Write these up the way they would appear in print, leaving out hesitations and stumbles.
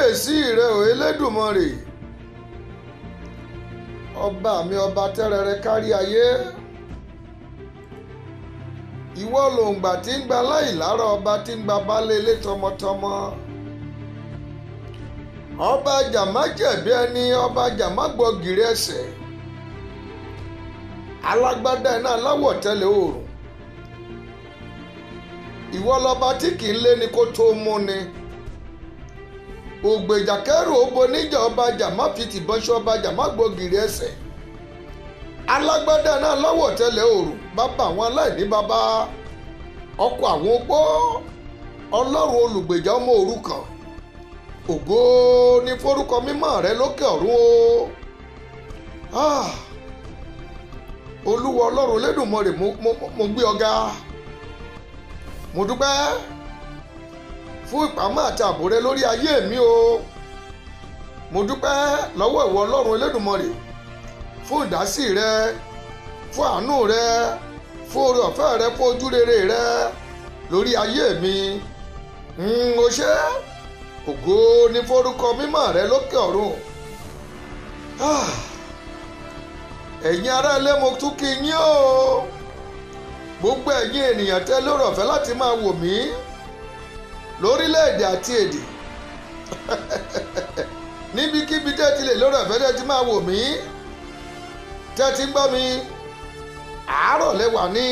Kábíyèsí rẹ ò Elédùmarè, ọba mi, ọba tẹ́rẹrẹ kárí ayé. Ìwọ lòǹgbà tí ń gba láìlára, ọba tí ń gba baálé ilé tọmọtọmọ. Ọba jàmá jẹ̀bi ẹni, ọba jàmá gbọ́gìrì ẹsẹ̀. Alágbádá iná aláwọ̀ tẹ́lẹ̀ oòrùn. Ìwọ lọba tí kì í lé ni kó tó mú ni. Ògbèjà kẹrù òbo níjà, ọba jàmá fi tìbọn ṣe, ọba jàmá gbọ́gìrì ẹsẹ̀. Alágbádá iná aláwọ̀ tẹ́lẹ̀ oòrùn, bàbá àwọn aláìní bàbá, ọkọ àwọn opó, Ọlọ́run olùgbèjà ọmọ òrukàn. Ògo ni forúkọ mímọ́ rẹ lókè ọ̀run o. Olúwa Ọlọ́run Elédùmarè, mo gbé ọ ga. Mo dúpẹ́ fún ìpamọ́ àti ààbò rẹ lórí ayé mi o. Mo dúpẹ́ lọ́wọ́ ìwọ Ọlọ́run Elédùmarè fún ìdásí rẹ, fún àánú rẹ, fún oore ọ̀fẹ́ rẹ, fún ojúrere rẹ lórí ayé mi. O ṣé. Ògo ni forúkọ mímọ́ rẹ lókè ọ̀run. Ẹ̀yin ará ilé, mo tún kí yín o. Gbogbo ẹ̀yin ènìyàn tẹ́ lórí ọ̀fẹ́ láti máa wò mí lórílẹ̀‐èdè àti èdè. Níbikíbi tẹ́ ti lè lórí ọ̀fẹ́ tẹ́ ti máa wò mí, tẹ́ ti ń gbọ́ mi, àárọ̀ lẹ wà ní,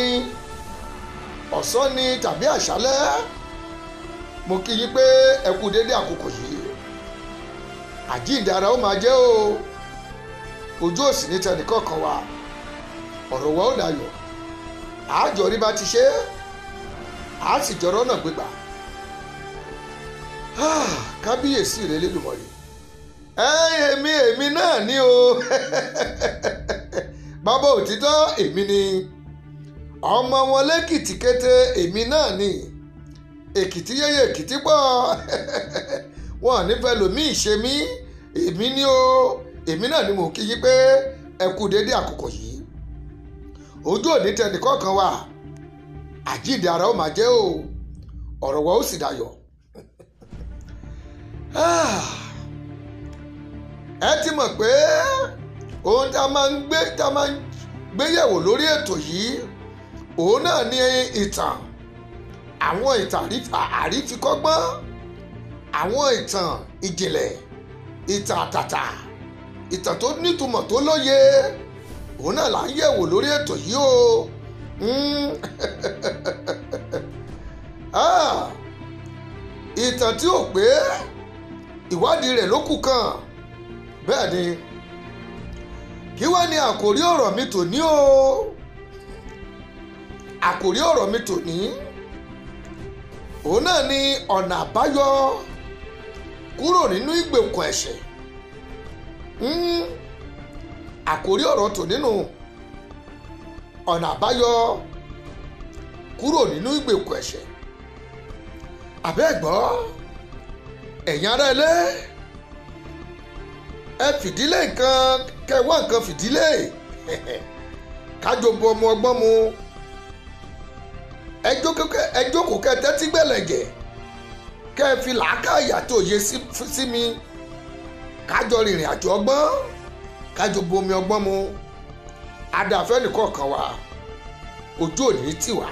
ọ̀sán ni tàbí àṣálẹ́. Mo kí yín pé ẹ kú dédé àkókò yìí. Àjíǹde ara ó máa jẹ́ o. Ojú òsì ní tẹnìkọ̀ọ̀kan wa. Ọ̀rọ̀ wa ó dayọ̀. Àjọ rí bá ti ṣe, á sì jọrọ́ náà gbégbà. Kábíyèsí rẹ Elédùmarè. Èmi náà ni o. Bàbá òtítọ́ èmi ni. Ọmọ wọn lẹ́kìtì kété èmi náà ni. Èkìtì yẹyẹ èkìtì pọ̀. Wọn ò ní fẹ́ lòmíì ṣe mí. Èmi ni o. Èmi náà ni mò ń kí yín pé ẹ kú dédé àkókò yìí. Ojú òní tẹnìkọ̀ọ̀kan wa. Àjíǹde ara ó máa jẹ́ o. Ọ̀rọ̀ wa ó sì dayọ̀. Ẹ ti mọ̀ pé ohun tá a máa ń gbé yẹ̀wò lórí ètò yìí, òun náà ni ìtàn. Àwọn ìtàn àrífikọ́gbọ́n, àwọn ìtàn ìjìnlẹ̀, ìtàn àtàtà, ìtàn tó nítumọ̀ tó lóye, òun náà là ń yẹ̀wò lórí ètò yìí o. Ìtàn tí ò pé ìwádìí rẹ̀ ló kù kan. Bẹ́ẹ̀ ni, kí wá ní àkòrí ọ̀rọ̀ mi tòní o. Àkòrí ọ̀rọ̀ mi tòní, òun náà ni ọ̀nà àbáyọ kúrò nínú ìgbèkùn ẹ̀ṣẹ̀. Àkòrí ọ̀rọ̀ tòní nù, ọ̀nà àbáyọ kúrò nínú ìgbèkùn ẹ̀ṣẹ̀. Àbẹ́ gbọ́, ẹ̀yin ará ilé, ẹ fìdílé nǹkan, kẹwàá nǹkan fìdílé, kájọ bu ọmọ ọgbọ́n mu. Ẹ jókòó kẹ́ tẹ́tí gbẹ̀lẹ̀jẹ̀, kẹ́ fi làákàyà àti òye sí mi, kájọ rìnrìn àjò ọgbọ́n, kájọ bu omi ọgbọ́n mu. Adàfẹ́ nìkọ̀ọ̀kan wa, ojú òní tì wá.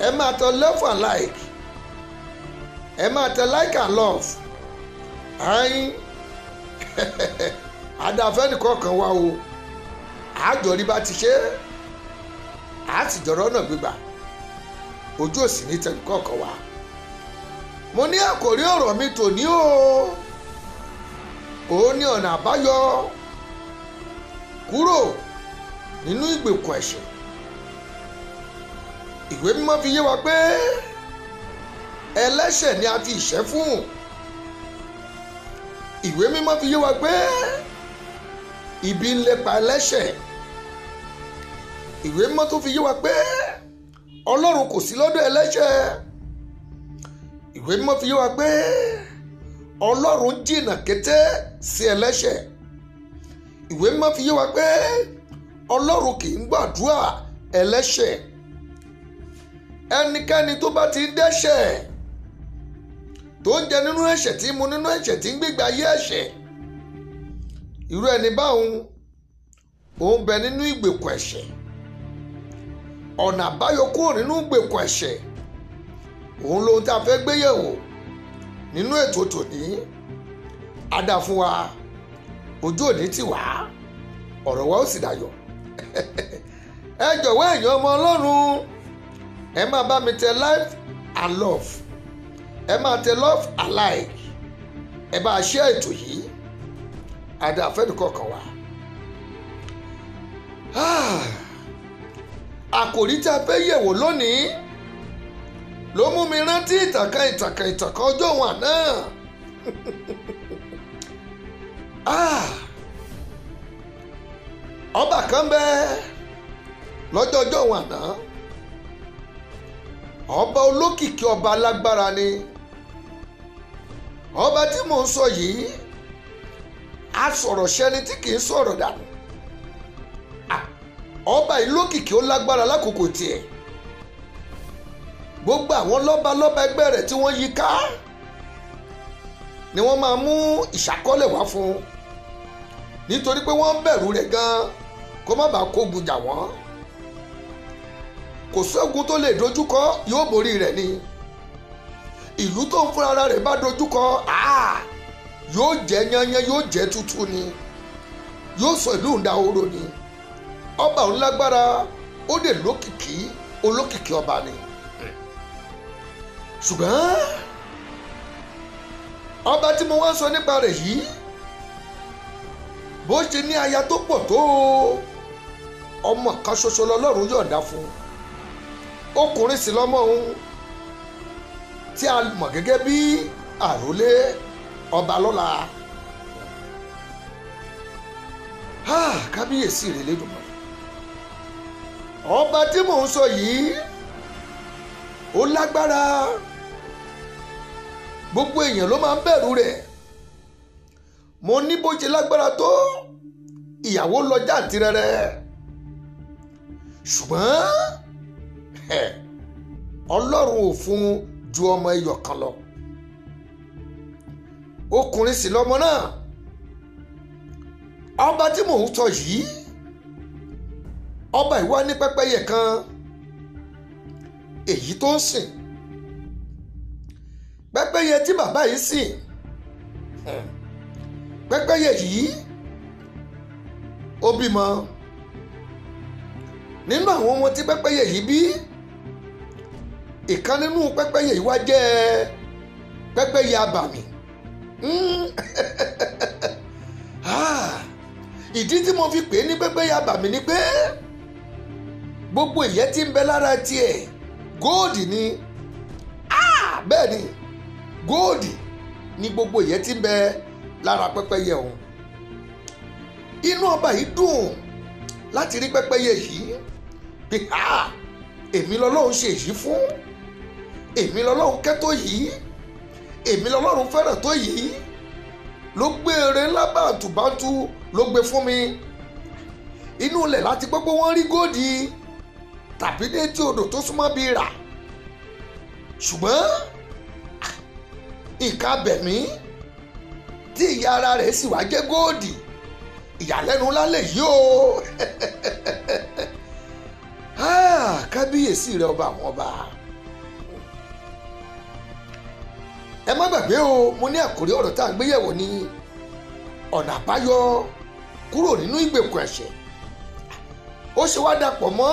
Ẹ máa tẹ love and like, ẹ máa tẹ like and love. Ẹyin adàfẹ́ nìkọ̀ọ̀kan wa o. Àjọ rí bá ti ṣe, á sì jọrọ náà gbégbà. Ojú òsì ní tẹnìkọ̀ọ̀kan wa. Mo ní àkòrí ọ̀rọ̀ mi tòní o. Òun ní ọ̀nà àbáyọ kúrò nínú ìgbèkùn ẹ̀ṣẹ̀. Ìwé mímọ́ fi yé wa pé ẹlẹ́ṣẹ̀ ni a fi ìṣẹ́ fún. Ìwé mímọ́ fi yé wa pé ibi ń lépa ẹlẹ́ṣẹ̀. Ìwé mímọ́ tó fi yé wa pé Ọlọ́run kò sí lọ́dọ̀ ẹlẹ́ṣẹ̀. Ìwé mímọ́ fi yé wa pé Ọlọ́run jìnnà kété sí ẹlẹ́ṣẹ̀. Ìwé mímọ́ fi yé wa pé Ọlọ́run kì í gbàdúrà ẹlẹ́ṣẹ̀. Ẹnikẹ́ni tó bá ti dẹ́ṣẹ̀ tó ń jẹ nínú ẹ̀ṣẹ̀, tí ń mu nínú ẹ̀ṣẹ̀, tí ń gbégbé ayé ẹ̀ṣẹ̀, irú ẹni báwọn òun bẹ nínú ìgbèkùn ẹ̀ṣẹ̀. Ọ̀nà àbáyọ kúrò nínú ìgbèkùn ẹ̀ṣẹ̀ òun lóhun tá a fẹ́ gbé yẹ̀wò nínú ètò tòní. Á dá fún wa, ojú òní tì wá, ọ̀rọ̀ wa ó sì dayọ̀. Ẹ jọ̀wọ́ ẹ̀yin ọmọ Ọlọ́run, ẹ máa bá mi tẹ like and love, ẹ máa tẹ love and like, ẹ bá a share ètò yìí. Á dá fẹ́nìkọ̀ọ̀kan wa. Àkòrí tí a fẹ́ yẹ̀wò lónìí ló mú mi rántí ìtàkàn ọjọ́ òun àná. Ọba kan bẹ lọ́jọ́ ọjọ́ òun àná. Ọba olókìkí, ọba alágbára ni. Ọba tí mò ń sọ yìí, a sọ̀rọ̀ ṣẹni tí kì í sọ̀rọ̀ dànù. Ọba yìí lókìkí, ó lágbára lákòókò tiẹ̀. Gbogbo àwọn lọ́balọ́ba ẹgbẹ́ rẹ̀ tí wọ́n yí ká ni wọ́n máa mú ìṣàkọọ́lẹ̀ wá fún un, nítorí pé wọ́n ń bẹ̀rù rẹ̀ gan-an kó má bàa kógun jà wọ́n. Kò sógun tó lè dojúkọ, yóò borí rẹ̀ ni. Ìlú tó ń fúnra ara rẹ̀ bá dojúkọ, yóò jẹ́ yányán, yóò jẹ́ tútù ni, yóò sọ ìlú ń dahoro ni. Ọba òun lágbára, ó dè lókìkí, olókìkí ọba ni. Ṣùgbọ́n ọba tí mo wá ń sọ nípa rẹ̀ yìí, bó ṣe ní aya tó pọ̀ tó, ọmọ kan ṣoṣo lọ́lọ́run yọ̀ǹda fún. Ọkùnrin sì lọ́mọ òun tí a mọ̀ gẹ́gẹ́ bí àrólé ọba lọ́la. Kábíyèsí rẹ̀ lẹ́dùnmọ́. Ọba tí mò ń sọ yìí ó lágbára, gbogbo èèyàn ló máa ń bẹ̀rù rẹ̀. Mo ní bó ṣe lágbára tó, ìyàwó lọ jàǹtìrẹrẹ. Ṣùgbọ́n Ọlọ́run ò fún ju ọmọ ẹyọ kan lọ. Ọkùnrin sì lọmọ náà. Ọba tí mò ń sọ yìí, ọba ìwá ní pẹ́pẹ́yẹ kan èyí tó ń sìn. Pẹ́pẹ́yẹ tí bàbá yìí sìn, pẹ́pẹ́yẹ yìí ó bímọ. Nínú àwọn ọmọ tí pẹ́pẹ́yẹ yìí bí, ìkan nínú pẹ́pẹ́yẹ yìí wá jẹ́ pẹ́pẹ́yẹ abàmì. Ìdí tí mo fi pè é ní pẹ́pẹ́yẹ abàmì ni pé gbogbo ìyẹ́ tí ń bẹ lára tiẹ̀ góòdì ni. Bẹ́ẹ̀ ni, góòdì ni gbogbo ìyẹ́ tí ń bẹ lára pẹ́pẹ́yẹ ọ̀hún. Inú ọba yìí dùn láti rí pẹ́pẹ́yẹ yìí pé èmi lọ́lọ́run ṣe èyí fún, èmi lọ́lọ́run kẹ́ tó yìí, èmi lọ́lọ́run fẹ́ràn tó yìí, ló gbé eré ńlá bàǹtùbàǹtù ló gbé fún mi. Inú ilẹ̀ láti gbọ́ pé wọ́n rí góòdì tàbí ní etí odò tó súnmọ́ bíi rà. Ṣùgbọ́n nǹkan abẹ̀mí tí ìyá ara rẹ̀ sì wá jẹ́ góòdì, ìyàlẹ́nu ńlá lè yí o. Kábíyèsí rẹ ọba àwọn ọba. Ẹ má gbàgbé o, mo ní àkórí ọ̀rọ̀ tá à ń gbé yẹ̀wò ní ọ̀nà àbáyọ kúrò nínú ìgbèkùn ẹ̀ṣẹ̀. Ó ṣe wá dapọ̀ mọ́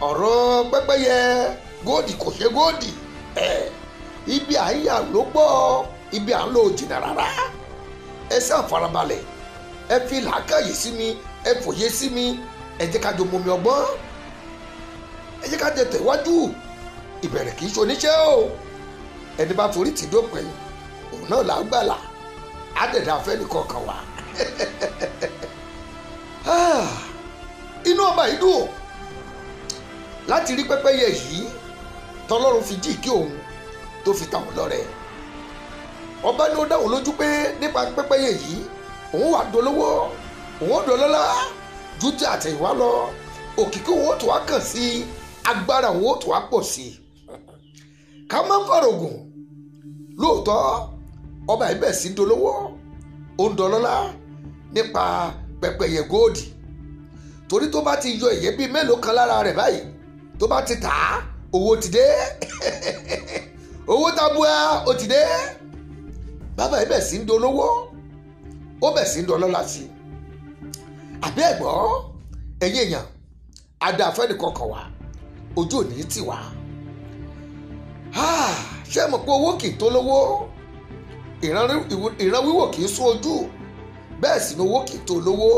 ọ̀rọ̀ pẹ́pẹ́yẹ góòdì kò ṣe góòdì. Ibi à ń yà ló pọ̀, ibi à ń lò jìnnà rárá. Ẹ ṣáà farabalẹ̀, ẹ fi làákàyè sí mi, ẹ fòye sí mi, ẹ jẹ́ ká jọ mọmi ọgbọ́n, ẹ jẹ́ ká jẹ tẹ̀wájú. Ìbẹ̀rẹ̀ kì í ṣoníṣẹ́ o, ẹni bá forí tì dópin òun náà là á gbàlà, á dẹ̀dá fẹ́nìkan kan wá. Inú ọba yìí dùn láti rí pẹ́pẹ́yẹ yìí tọlọ́run fi jí kí òun tó fi ta òun lọ́rẹ. Ọba ní ó dá òun lójú pé nípa pẹ́pẹ́yẹ yìí òun wà dolówó, òun ó dolọ́lá ju ti àtẹ̀yìnwá lọ, òkìkí òun ó tó wá kàn sí i, agbára òun ó tó wá pọ̀ sí i. Ká má fàrògùn, Lóòótọ́ ọba yìí bẹ̀rẹ̀ sí ń dolówó, ó ń dọlọ́lá nípa pẹ́pẹ́yẹ góòdì. Torí tó bá ti yọ ìyẹ́ bíi mélòó kan lára rẹ̀ báyìí, tó bá ti tà á, owó ti dé. Owó tabua ó ti dé. Bàbá yìí bẹ̀rẹ̀ sí ń dolówó, ó bẹ̀rẹ̀ sí ń dọlọ́lá sí i. Àbí ẹ̀gbọ́ ẹ̀yin èèyàn, adáfẹ́ nìkan kàn wá, ojú òní tì wá. Ṣé mọ̀ pé owó kì í tó lówó, ìran wíwò kì í sún ojú, bẹ́ẹ̀ sì ni owó kì í tó lówó.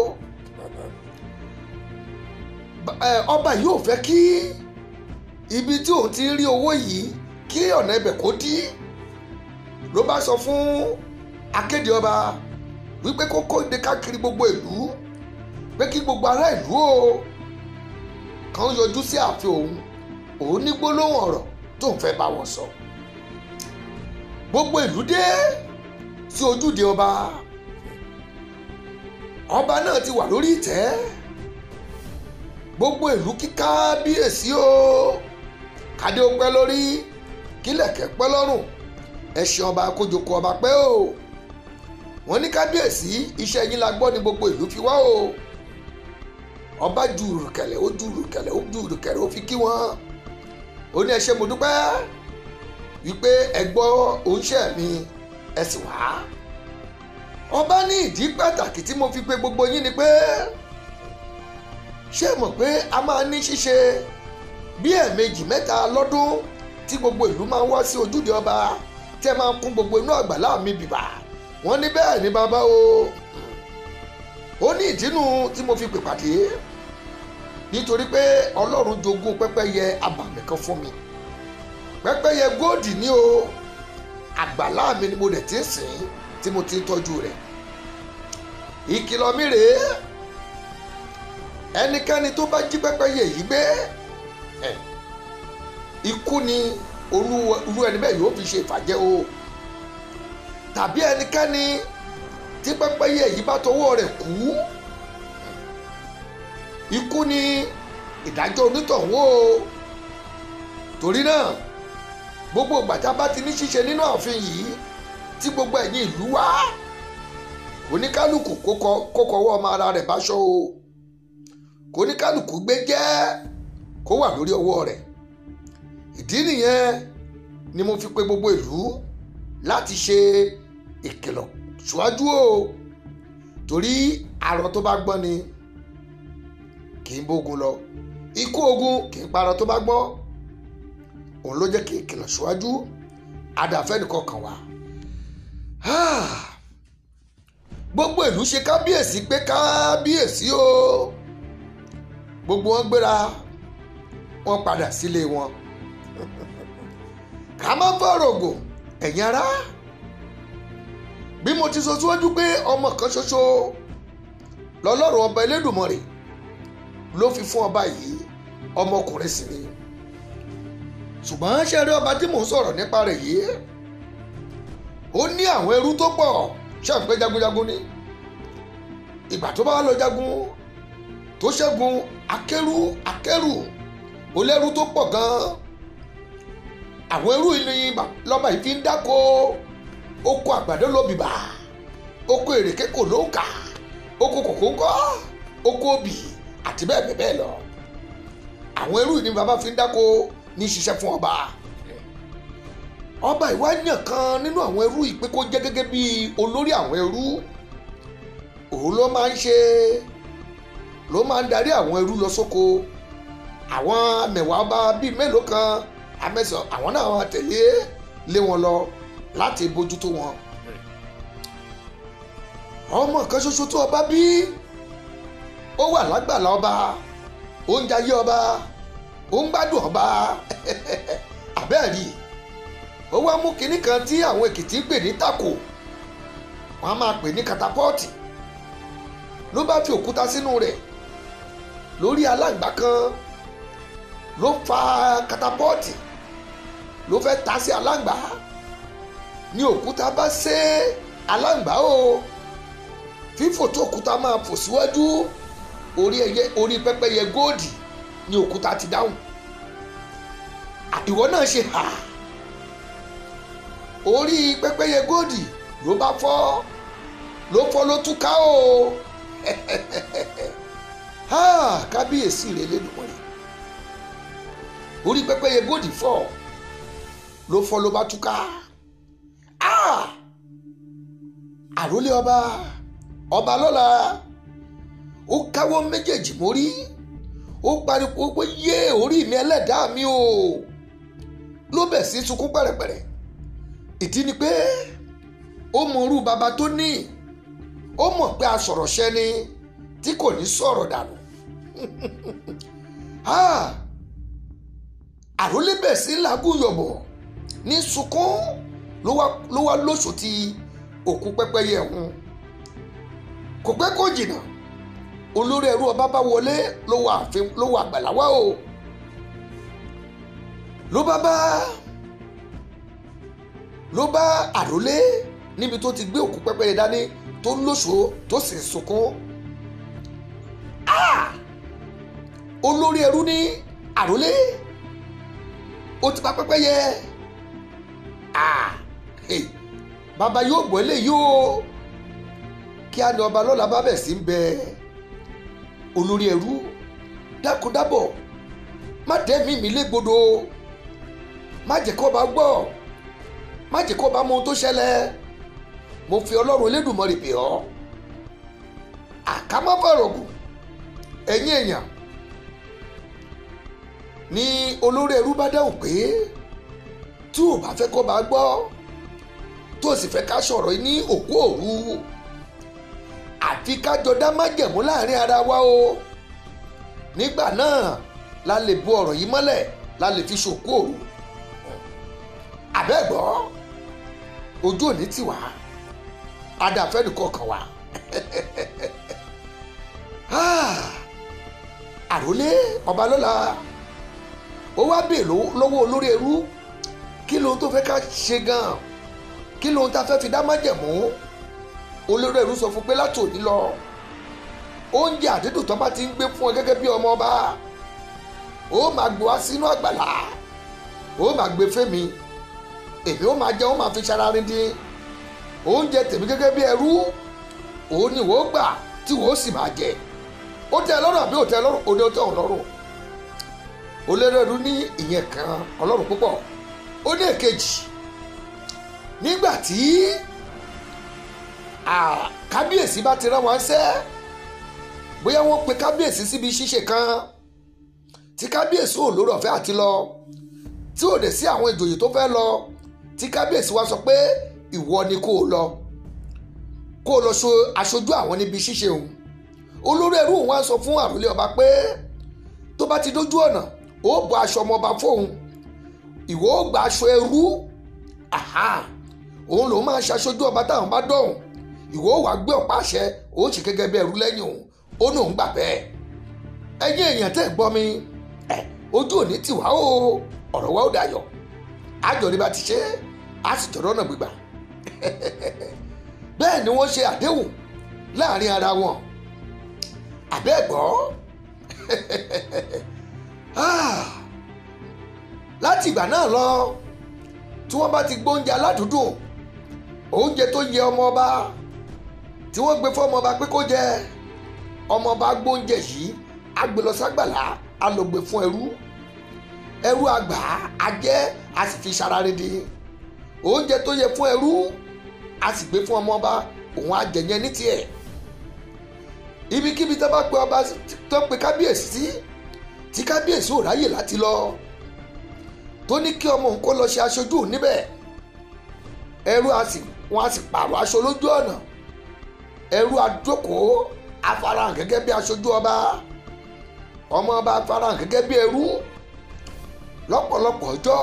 Ọba yìí ò fẹ́ kí ibi tí òun ti ń rí owó yìí kí ọ̀nà ibẹ̀ kó dí. Ló bá sọ fún akéde ọba wípé kó kóde káàkiri gbogbo ìlú, pé kí gbogbo ará ìlú o kàn yọjú sí ààfin òun, òun ní gbólóhùn ọ̀rọ̀ tó ń fẹ́ bá wọn sọ. Gbogbo ìlú dé sí ojúde ọba. Ọba náà ti wà lórí ìtẹ́. Gbogbo ìlú kí kábíyèsí o, kádé ó pẹ́ lórí, kílẹ̀kẹ̀ pẹ́ lọ́rùn, ẹṣin ọba kójoko ọba pẹ́ o. Wọ́n ní kábíyèsí, iṣẹ́ yín la gbọ́ ní gbogbo ìlú fi wá o. Ọba ju ìrùkẹ̀lẹ̀, ó ju ìrùkẹ̀lẹ̀, ó ju ìrùkẹ̀lẹ̀, ó fi kí wọn. Ó ní ẹ ṣé mo dúpẹ́ wípé ẹ gbọ́ oúnṣẹ́ mi, ẹ sì wá. Ọba ní ìdí pàtàkì tí mo fi pe gbogbo yín ni pé ṣé mọ̀ pé a máa ní ṣíṣe bí ẹ̀ẹ̀mejì mẹ́ta lọ́dún tí gbogbo ìlú máa ń wá sí ojúde ọba, tẹ́ máa ń kún gbogbo inú àgbàlá mi bìbà. Wọ́n ní bẹ́ẹ̀ ni bàbá o. Ó ní ìdínú tí mo fi pè pàdé, nítorí pé Ọlọ́run jogún pẹ́pẹ́yẹ abàmì kan fún mi. Pẹ́pẹ́yẹ góòdì ní o, àgbàlá mi ni mo dẹ̀ ti ń sìn tí mo ti ń tọ́jú rẹ̀. Ìkìlọ̀ mi rèé, ẹnikẹ́ni tó bá jí pẹ́pẹ́yẹ yìí gbé, ikú ni olú ẹni bẹ́ẹ̀ yóò fi ṣe ìfàjẹ́ o. Tàbí ẹnikẹ́ni tí pẹ́pẹ́yẹ yìí bá tọwọ́ rẹ̀ kú, ikú ni ìdájọ́ onítọ̀hún o. Torí náà gbogbo ìgbà tá a bá ti ní ṣíṣe nínú ààfin yìí tí gbogbo ẹ̀yin ìlú wá, oníkálukú kó kọwọ́ ọmọ ara rẹ̀ báṣọ o, kóníkálukú gbé jẹ́ kó wà lórí ọwọ́ rẹ̀. Ìdí nìyẹn ni mo fi pe gbogbo ìlú láti ṣe ìkìlọ̀ ṣíwájú o, torí arọ tó bá gbọ́n ni kì í bógun lọ, ikú ogun kì í parọ tó bá gbọ́n. Òun ló jẹ́ kí ìkìlọ̀ ṣíwájú, àdàfẹ́ nìkan kàn wá. Gbogbo ìlú ṣe kábíyèsí pé kábíyèsí o. Gbogbo wọn gbéra, wọn padà sílé wọn. Ká má fọ̀rọ̀ gùn ẹ̀yin ará, bí mo ti sọ síwájú pé ọmọ kan ṣoṣo lọ́lọ́run ọba Elédùmarè ló fi fún ọba yìí, ọmọkùnrin sì ni. Ṣùgbọ́n ṣe rí ọba tí mò ń sọ̀rọ̀ nípa rẹ̀ yìí, ó ní àwọn ẹrú tó pọ̀. Ṣé àpé jagunjagun ni? Ìgbà tó bá lọ jagun tó ṣẹ́gun akẹ́rù akẹ́rù, ó lẹ́rú tó pọ̀ gan-an. Àwọn ẹrú ni lọ́ba yìí fi ń dáko, oko àgbàdo ló bìbà, oko èrèké kò ló ń kà, oko kòkó ńkọ́, oko obì àti bẹ́ẹ̀ bẹ́ẹ̀ lọ. Àwọn ẹrú ni bàbá fi ń dáko ní ṣiṣẹ́ fún ọba. Ọba ìwà yàn kan nínú àwọn ẹrú yìí pé kó jẹ́ gẹ́gẹ́ bí olórí àwọn ẹrú. Òun ló máa ń ṣe, ló máa ń darí àwọn ẹrú lọ sóko. Àwọn mẹ̀wàá ọba bíi mélòó kan amẹ́sàn, àwọn náà máa tẹ̀lé lé wọn lọ láti bójútó wọn. Ọmọ kan ṣoṣo tó ọba bí, ó wà lágbàlá ọba, ó ń jayé ọba, ó ń gbádùn ọba. Àbẹ́ẹ̀rí, ó wá mú kinní kan tí àwọn Èkìtì ń pè ní tako, wọ́n á máa pè ní katapọ́ọ̀tì. Ló bá fi òkúta sínú rẹ̀ lórí aláǹgbá kan, ló fa katapọ́ọ̀tì, ló fẹ́ ta sí aláǹgbá. Ní òkúta bá sé aláǹgbá o, fífò tó òkúta máa fò síwájú, orí pẹ́pẹ́yẹ góòdì ní òkúta ti dáhùn. Ìwọ náà ṣe hà. Orí pẹ́pẹ́yẹ góòdì ló bá fọ́, ló fọ́ ló túká o. Kábíyèsí rẹ̀ Elédùmarè. Orí pẹ́pẹ́yẹ góòdì fọ́, ló fọ́ ló bá túká. Àrólé ọba, ọba lọ́la, ó káwọ́ méjèèjì mórí, ó pariwo pé yé orí mi ẹlẹ́dàá mi o, ló bẹ̀ sí sunkún pẹ̀rẹ̀pẹ̀rẹ̀. Ìdí ni pé ó mọ irú baba tó ní, ó mọ̀ pé asọ̀rọ̀ṣẹ́ ni tí kò ní sọ̀rọ̀ dànù. Àrólé bẹ̀ sí làágùn yọ̀bọ̀ ní sunkún ló wá lóṣù tí òkú pẹ́pẹ́yẹ ọ̀hún. Kò pẹ́ kò jìnnà, olórí ẹrú ọba bá wọlé ló wà ààfin, ló wà àgbàlá wá o. Ló bá àrólé níbi tó ti gbé òkú pẹ́pẹ́yẹ dání tó lóṣù tó sì sunkún. Olórí ẹrú ní àrólé, ó ti pa pẹ́pẹ́yẹ. Bàbá yóò gbọ́ eléyìí o. Kí á ní ọba lọ́la bá bẹ̀ sí ń bẹ olórí ẹrú, dákúndábọ̀ má dẹ́mi mi légbodò, má jẹ́ kó bá gbọ́, má jẹ́ kó bá mọ ohun tó ṣẹlẹ̀. Mo fi Ọlọ́run Elédùmarè bẹ̀ ọ́. Àkámọ́fọ̀rọ̀gùn ẹ̀yin èèyàn ni olórí ẹrú bá dáhùn pé tí ò bá fẹ́ kó bá gbọ́, tó sì fẹ́ ká sọ̀rọ̀ ní òkú òru, àfi ká jọ dá májẹ̀mú láàrin ara wa o. Nígbà náà la lè bo ọ̀rọ̀ yìí mọ́lẹ̀, la lè fi ṣòkú òru. Àbẹ́gbọ́ ojú òní tì wá, adàfẹ́nìkan kàn wá. Àrólé ọba lọ́la ó wá bèè lọ́wọ́ olórí ẹrú, kí lóhun tó fẹ́ ká ṣe gan-an, kí lóhun tá a fẹ́ fi dá májẹ̀mú. Olórí ẹrú sọ fún pé láti òní lọ, oúnjẹ àdídùn tó bá ti ń gbé fún ọ gẹ́gẹ́ bí ọmọ ọba, ó máa gbé wá sínú àgbàlá, ó máa gbé fẹ́mi, èmi ó máa jẹ, ó máa fi ṣara rin dín. Oúnjẹ tèmi gẹ́gẹ́ bí ẹrú òun ni wọ́n gbà tí wọ́n sì máa jẹ. Ó tẹ́ ẹ lọ́rùn àbí ò tẹ́ ẹ lọ́rùn? Ó ní ó tẹ́ òun lọ́rùn. Olórí ẹrú ní ìyẹn kan ọlọ́run púpọ̀. Ó ní èkejì, nígbà tí kábíyèsí bá ti rán wọn ṣẹ́, bóyá wọ́n pe kábíyèsí síbi ṣíṣe kan tí kábíyèsí ò lórí ọ̀fẹ́ àti lọ, tí ò dẹ̀ sí àwọn ìjòyè tó fẹ́ lọ, tí kábíyèsí wá sọ pé ìwọ ni kó o lọ, kó o lọ ṣe aṣojú àwọn níbi ṣíṣe òun. Olórí ẹrú òun wá sọ fún àrólé ọba pé tó bá ti dójú ọ̀nà, ó bọ́ aṣọ ọmọọba fóun, ìwọ ó gba aṣọ ẹrú, òun lòun máa ṣaṣojú ọba táwọn bá dọ̀hùn, ìwọ ó wàá gbé ọ̀pá àṣẹ, ó sì gẹ́gẹ́ bí ẹrú lẹ́yìn òun. Ó ní òun gbà bẹ́ẹ̀. Ẹ̀yin èèyàn tẹ́ gbọ́ mi, ojú òní tì wá o, ọ̀rọ̀ wa ó dayọ̀, àjọ ní bá ti ṣe, á sì jọ̀rọ̀ náà gbígbà. Bẹ́ẹ̀ ni wọ́n ṣe àdéhùn láàrin ara wọn. Àbẹ́ẹ̀gbọ́ láti ìgbà náà lọ, tí wọ́n bá ti gbóúnjẹ aládùúdùn, oúnjẹ tó yẹ ọmọ ọba tí wọ́n gbé fún ọmọ ọba pé kó jẹ, ọmọ ọba gbóúnjẹ yìí á gbé lọ ságbàlá, á lọ gbé fún ẹrú, ẹrú àgbà á jẹ, á sì fi ṣara rindi. Oúnjẹ tó yẹ fún ẹrú á sì gbé fún ọmọ ọba, òun á jẹ yẹn ní tiẹ̀. Ibikíbi tó bá pe ọba, tó pe kábíyèsí sí, tí kábíyèsí ò ráyè láti lọ, tó ní kí ọmọ òun kó lọ ṣe aṣojú níbẹ̀, ẹrú wọn á sì pààrọ̀ aṣọ lójú ọ̀nà. Ẹrú àjókòó afarahàn gẹ́gẹ́ bí aṣojú ọba, ọmọ ọba afarahàn gẹ́gẹ́ bí ẹrú. Lọ́pọ̀lọpọ̀ ọjọ́,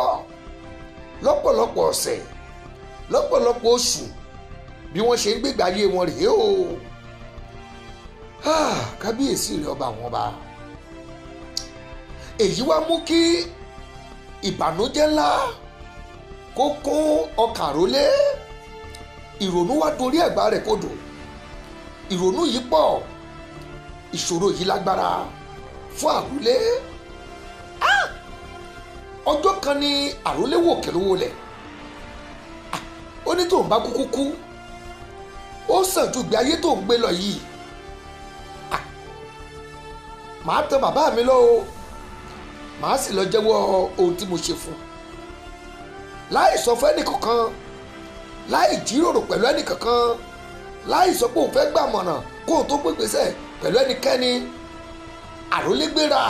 lọ́pọ̀lọpọ̀ ọ̀sẹ̀, lọ́pọ̀lọpọ̀ oṣù, bí wọ́n ṣe ń gbégbá ayé wọn rèé o. Kábíyèsí rẹ̀ ọba àwọn ọba. Èyí wá mú kí ìbànújẹ́ ńlá kó kún ọkàn àrólé. Ìrònú wá dorí ẹ̀gbá rẹ̀ kodò. Ìrònú yìí pọ̀, ìṣòro yìí lágbára fún àrólé. Ọjọ́ kan ni àrólé wò kẹlówó lẹ̀. Ó ní tóun bá kúkú kú, ó sàn ju ìgbé ayé tó ń gbé lọ yìí. Màá tàn bàbá mi lọ o, màá sì lọ jẹ́wọ́ ohun tí mo ṣe fún un, láì sọ fún ẹnìkankan, láì jíròrò pẹ̀lú ẹnìkankan, láì sọ pé òun fẹ́ gbàmọ̀ràn kóun tó gbégbèsè pẹ̀lú ẹnikẹ́ni. Àrólé gbéra,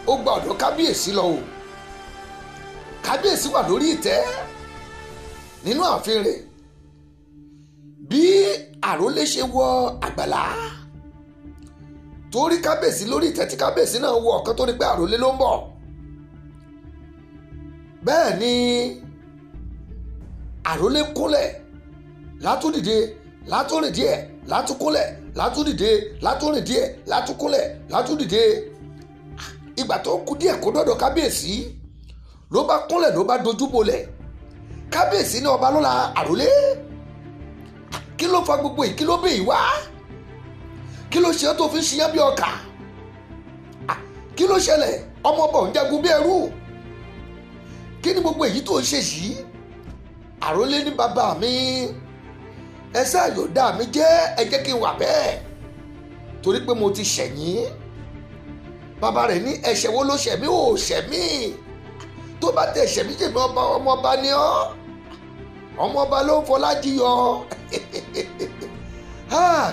ó gba ọ̀dọ̀ kábíyèsí lọ o. Kábíyèsí wà lórí ìtẹ́ nínú ààfin rẹ̀. Bí àrólé ṣe wọ àgbàlá torí kábíyèsí lórí ìtẹ́, tí kábíyèsí náà wọ ọ̀kan tó ní pé àrólé ló ń bọ̀. Bẹ́ẹ̀ ni àrólé kúnlẹ̀, látúndìde, látúrìn díẹ̀, látúkúnlẹ̀, látúndìde, látúrìn díẹ̀, látúkúnlẹ̀, látúndìde. Ìgbà tó kù díẹ̀ kó dọ́dọ̀ kábíyèsí, ló bá kúnlẹ̀, ló bá dojú bolẹ̀. Kábíyèsí ní ọba lọ́la, àrólé, kí ló fa gbogbo yìí? Kí ló bẹ̀ yìí wá? Kí ló ṣe tó fi ń ṣiyán bí ọkà? Kí ló ṣẹlẹ̀? Ọmọ ọba ò ń jagun bí ẹrú. Kí ni gbogbo èyí tó ń ṣe yìí? Àrólé ní bàbá mi, ẹsẹ̀ àyọ̀dá mi jẹ́, ẹ jẹ́ kí n wà bẹ́ẹ̀ torí pé mo ti ṣẹ̀yìn. Bàbá rẹ̀ ní ẹ̀ṣẹ̀ wo ló ṣẹ̀ mí? Ò ṣẹ̀ mí. Tó bá tẹ̀ ṣẹ̀ mí, jèmi ọba, ọmọ ọba ni ọ́, ọmọ ọba ló ń fọlá jíyọ.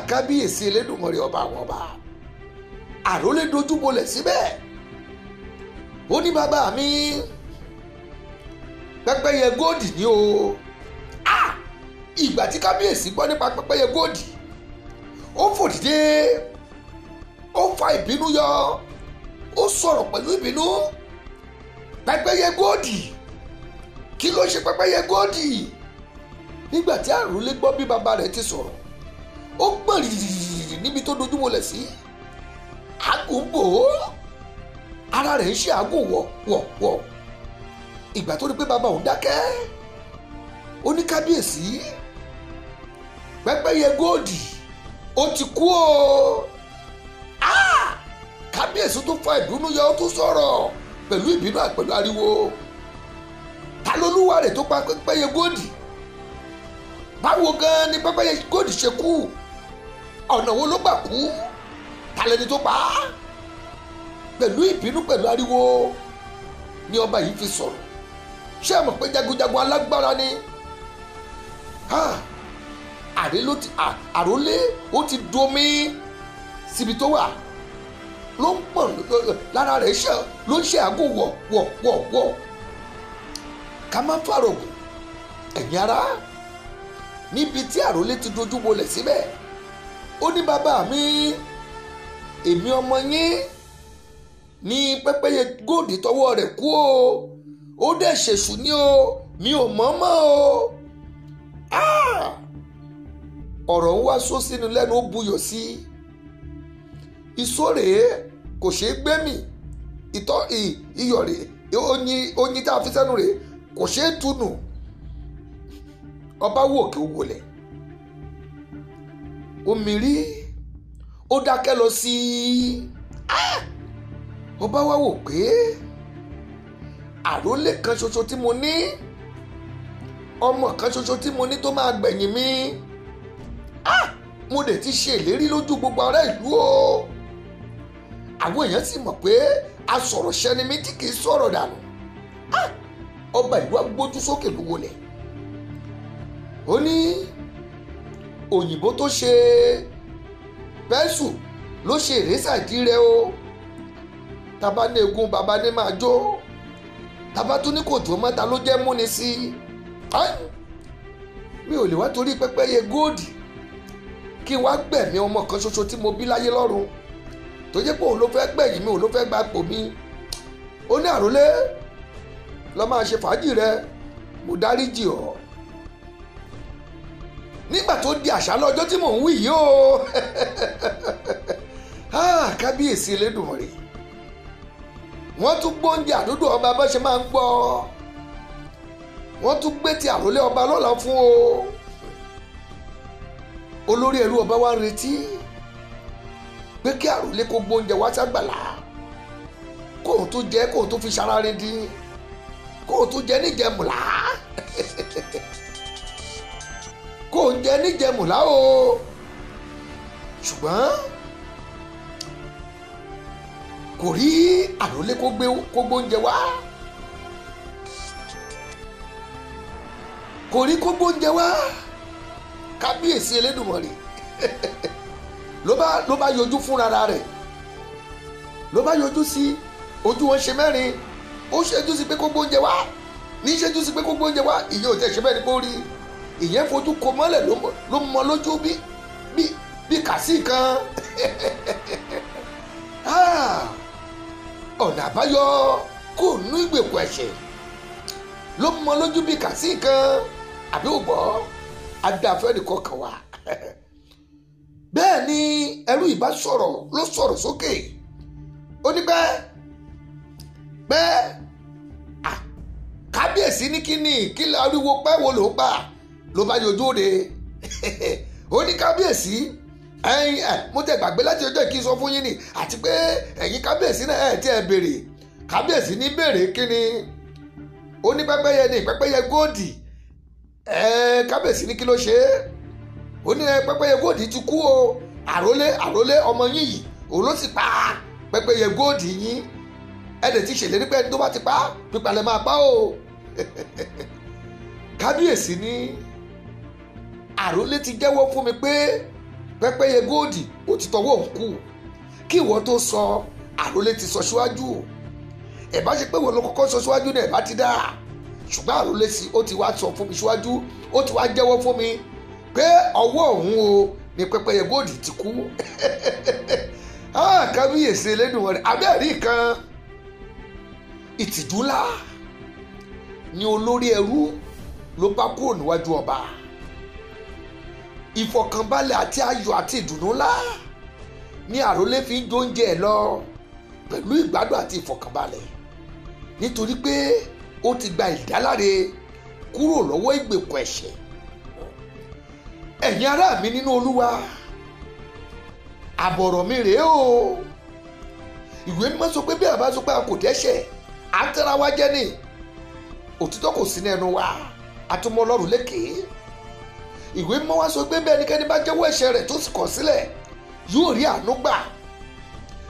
Kábíyèsí Elédùmarè ọba àwọn ọba. Àrólé dojú bolẹ̀ síbẹ̀. Ó ní bàbá mi, pẹ́pẹ́yẹ góòdì ni o. Ìgbà tí kábíyèsí gbọ́ nípa pẹ́pẹ́yẹ góòdì, ó fò dìde, ó fa ìbínú yọ, ó sọ̀rọ̀ pẹ̀lú ìbínú. Pẹ́pẹ́yẹ góòdì, kí ló ṣe pẹ́pẹ́yẹ góòdì? Nígbà tí àrólé gbọ́ bí bàbá rẹ̀ ti sọ̀rọ̀, ó gbọ̀n rìrìrì níbi tó dojú bolẹ̀ sí. Àgùn bò ó, ara rẹ̀ ń ṣe àgùn wọ̀ wọ̀ wọ̀. Ìgbà tó rí pé bàbá òun dákẹ́, ó ní kábíyèsí, pẹ́pẹ́yẹ góòdì ó ti kú o. Kábíyèsí tó fa ìbínú yọ, ó tún sọ̀rọ̀ pẹ̀lú ìbínú pẹ̀lú ariwo. Ta lolúwa rẹ̀ tó pa pẹ́pẹ́yẹ góòdì? Báwo gan ni pẹ́pẹ́yẹ góòdì ṣe kú? Ọ̀nà wo ló gbà kú? Ta lẹni tó pa á? Pẹ̀lú ìbínú pẹ̀lú ariwo ni ọba yìí fi sọ̀rọ̀. Ṣé ẹ mọ̀ pé jagunjagun alágbára ni? Àrólé ó ti domi síbi tó wà, ló ń pọ̀n lára rẹ̀, ṣe ló ń ṣe àgùn wọ̀ wọ̀ wọ̀ wọ̀. Ká má fàrọ̀gùn ẹ̀yin ará, níbi tí àrólé ti dojú bolẹ̀ síbẹ̀, ó ní bàbá mi, èmi ọmọ yín ní pẹ́pẹ́yẹ góòdì tọwọ́ rẹ̀ kú o, ó dẹ̀ ṣèṣù ní o, mi ò mọ̀ mọ́ o. Ọ̀rọ̀ ń wá só sínú lẹ́nu, ó buyọ̀ sí i. Ìsó rèé kò ṣeé gbé mì, ìtọ́ iyọ̀ rèé, oyin tá a fi sẹ́nu rèé kò ṣeé tunù. Ọba wò kí ó wọlé, omi rí, ó dákẹ́ lọ sí i. Ọba wá wò pé àrólé kan ṣoṣo tí mo ní, ọmọ kan ṣoṣo tí mo ní tó máa gbẹ̀yìn mi, mo dẹ̀ ti ṣe ìlérí lójú gbogbo ará ìlú o. Àwọn èèyàn sì mọ̀ pé asọ̀rọ̀ṣẹ́ ni mí tí kì í sọ̀rọ̀ dànù. Ọba ìlú wa gbójú sókè ló wọlé. Ó ní òyìnbó tó ṣe pẹ́ńsù ló ṣe ìrẹsà ìdí rẹ o. Tàbá ní egun bàbá ní máa jó, tàbá tún ní kò jó mọ́, ta ló jẹ́ múni sí i? Mi ò lè wá torí pẹ́pẹ́yẹ góòdì kí n wá gbẹ̀mí ọmọ kan ṣoṣo tí mo bí láyé lọ́run, tó jẹ́ pé òun ló fẹ́ gbẹ̀yìn mi, òun ló fẹ́ gba ipò mi. Ó ní àrólé, lọ máa ṣe fàájì rẹ, mo dáríjì ọ́. Nígbà tó di àṣálẹ́ ọjọ́ tí mò ń wí yìí o, kábíyèsí Elédùmarè, wọ́n tún gbóúnjẹ àdúgbò ọba bá ṣe máa ń gbọ́, wọ́n tún gbé ti àrólé ọba lọ́la fún o. Olórí ẹrú ọba wa ń retí pé kí àrólé kó gbóúnjẹ wá ságbàlá, kóun tó jẹ, kóun tó fi ṣara rin dín, kóun tó jẹ níjẹmùlá. Kò ń jẹ níjẹmùlá o, ṣùgbọ́n kò rí àrólé kó gbóúnjẹ wá, kò rí kó gbóúnjẹ wá. Kábíyèsí Elédùmarè ló bá yọjú fúnra rẹ̀, ló bá yọjú sí ojú wọn ṣe mẹ́rin. Ó ṣẹ́jú sí pé kó gbóúnjẹ wá, ní ṣẹ́jú sí pé kó gbóúnjẹ wá, ìyẹn ò tẹ̀ ṣe bẹ́ẹ̀ ni kó rí. Ìyẹn fojú ko mọ́lẹ̀ ló mọ lójú bí kàsí kan. Ọ̀nà àbáyọ kò nú ìgbèkùn ẹ̀ṣẹ̀ ló mọ lójú bí kàsí kan, àbí ò gbọ́ adáfẹ́ nìkan kan wà. Bẹ́ẹ̀ ni ẹrú ìbá sọ̀rọ̀ ló sọ̀rọ̀ sókè. Ó ní pẹ́ kábíyèsí ní kíní kí ariwo pẹ́ wo ló pa ló bá yọjú òde. Ó ní kábíyèsí, ẹ̀yin ẹ mo tẹ gbàgbé láti ọjọ́ kí n sọ fún yín ni, àti pé ẹ̀yin kábíyèsí náà ẹ̀ tí ẹ béèrè. Kábíyèsí ní béèrè kíni? Ó ní pẹ́pẹ́yẹ ní pẹ́pẹ́yẹ góòdì. Kábíyèsí ní kí ló ṣe é? Ó ní pẹ́pẹ́yẹ góòdì ti kú o, àrólé ọmọ yín yìí òun ló sì pa pẹ́pẹ́yẹ góòdì yín. Ẹ dẹ̀ ti ṣèlérí pé ẹni tó bá ti pa pípa lẹ máa pa o. Kábíyèsí ní àrólé ti jẹ́wọ́ fún mi pé pẹ́pẹ́yẹ góòdì ó ti tọwọ́ òun kú. Kí ìwọ tó sọ, àrólé ti sọ síwájú. Ẹ bá ṣe pé wọn ló kọ́kọ́ sọ síwájú ní ẹ bá ti dá, ṣùgbọ́n àrólé sí ó ti wá sọ fún mi síwájú, ó ti wá jẹ́wọ́ fún mi pé ọwọ́ òun o ní pẹ́pẹ́yẹ góòdì ti kú. Kábíyèsí Elédùmarè, abẹ́ẹ̀rí kan ìtìjú ńlá ni olórí ẹrú ló bá kúrò níwájú ọba. Ìfọ̀kànbalẹ̀ àti ayọ̀ àti ìdùnnú ńlá ni àrólé fi ń jóúnjẹ ẹ̀ lọ pẹ̀lú ìgbádùn àti ìfọ̀kànbalẹ̀, nítorí pé ó ti gba ìdáláre kúrò lọ́wọ́ ìgbèkùn ẹ̀ṣẹ̀. Ẹ̀yin ará mi nínú Olúwa, àbọ̀rọ̀ mi rèé o. Ìwé mímọ́ sọ pé bí àbá sọ pé a kò dẹ́ṣẹ̀, à ń tẹ́ra wa jẹ ni, òtítọ́ kò sí ní ẹnu wa, àtúmọ̀ Ọlọ́run lékè. Ìwé mímọ́ wa sọ pé bí ẹnikẹ́ni bá jẹ́wọ́ ẹ̀ṣẹ̀ rẹ̀ tó sì kọ̀ sílẹ̀, yóò rí àánú gbà,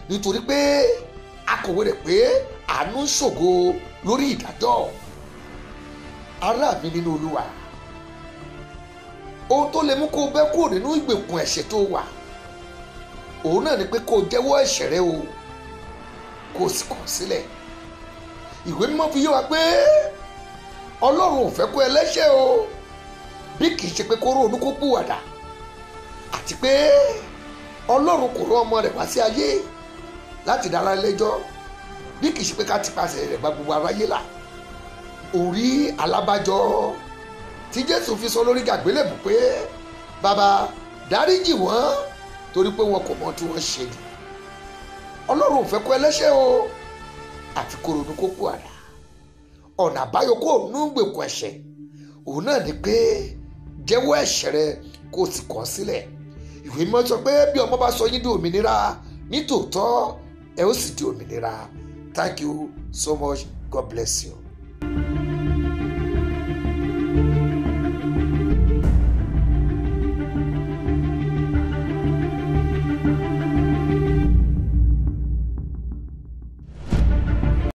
nítorí pé akọ̀wé rẹ̀ pé àánú ń ṣògo lórí ìdájọ́. Ará mi nínú Olúwa, ohun tó lè mú kó o bẹ́ kúrò nínú ìgbèkùn ẹ̀ṣẹ̀ tó wà, òun náà ni pé kó o jẹ́wọ́ ẹ̀ṣẹ̀ rẹ o, kó o sì kọ̀ sílẹ̀. Ìwé mímọ́ fi yé wa pé Ọlọ́run ò fẹ́ kó ẹlẹ́ṣẹ̀ o, bí kì í ṣe pé kó ronú kó pìwàdà, àti pé Ọlọ́run kò rán ọmọ rẹ̀ wá sí ayé láti dára lẹ́jọ́, bí kì í ṣe pé ká ti pàṣẹ rẹ̀ gba gbogbo aráyé là. Orí alábàjọ tí Jésù fi sọ lórí àgbélébùú pé bàbá dáríjì wọ́n torí pé wọn kò mọ tí wọ́n ṣe ni. Ọlọ́run ò fẹ́ kó ẹlẹ́ṣẹ̀ o, àfi kó ronú kó pìwàdà. Ọ̀nà àbáyọ kó nú gbèkùn ẹ̀ṣẹ̀ òun náà ni pé jẹ́wọ́ ẹ̀ṣẹ̀ rẹ kó o sì kọ̀ sílẹ̀. Ìwé mímọ́ sọ pé bí ọmọ bá sọ yín di òmìnira, nítòótọ́ ẹ ó sì di òmìnira. Thank you so much. God bless you.